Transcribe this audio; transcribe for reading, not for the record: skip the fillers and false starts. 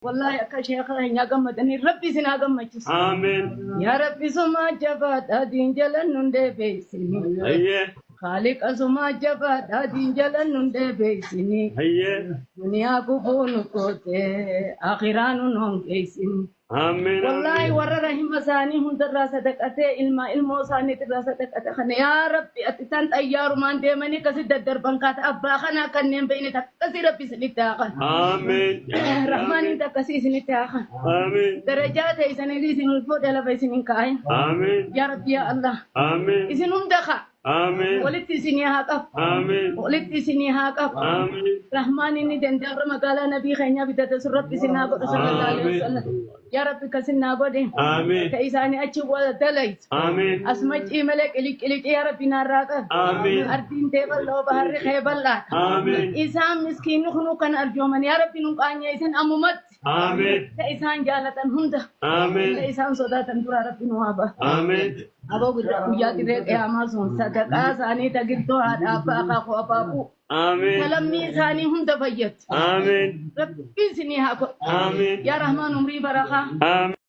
Wallaahi akka sheekha keenyaa gammadanii Rabbi isin haa gammachiisu. Amiin. Yaa Rabbi sumaa jabaadha diin jalan nun deebiisini. Hayyee. Khaaliqa sumaa jabaadha diin jalan nun deebiisini. Hayyee. Duniyaa kufuu nu goote akhiraa nun hongeessini. Amiin. Wallaahi warra rahima isaanii hundarraa sadaqatee ilmaa ilmoo isaaniitirraa sadaqate kana yaa Rabbi ati isaan xayyaarumaan deemanii akkasi daddarban kaata abbaa kanaa kanneen beeyne akkasii Rabbi isinitti haa kan. Amiin. Rahmaaniin akkasii isinitti haa kan. Amiin. Darajaa ta'e isanii isin ol fuudhee lafa isin hin kaa'in. Amiin. Yaa Rabbi yaa Allah. Amiin. Isin hunda kaa. Amiin. Walitti isinii haa qabu. Amiin. Walitti isinii haa qabu. Amiin. Rahmaan inni danda'arra magaalaa nabii keenyaa bitate sun Rabbi isin haa godhu sallallahu alaihi wasallam. Yaa Rabbi kasin naa godhe. Amiin. Ta isaanii achi waa dalaytu. Amiin. Asuma ciimalee qiliqiliqii yaa Rabbi naarraa qabu. Amiin. Ardiin tee bal'oo baharri kee bal'aadha. Amiin. Isaan miskiinni kunuu kan arjooman yaa Rabbi nun qaanyeessin ammumatti. Amiin. Ta isaan jaalatan hunda. Ta Amiin. isaan sodaatan duraa Rabbi nu haa ba'a. Amiin. Aboo guyyaa dirree qiyaamaa sun sadaqaa isaanii tagirtoo haadha abbaa akaakuu abaabuu. Amiin. Talammii isaanii hunda fayyadu. Amiin. Rabbi isinii haa godhu. Amiin. Yaa Rahmaan umrii barakaa. Amiin.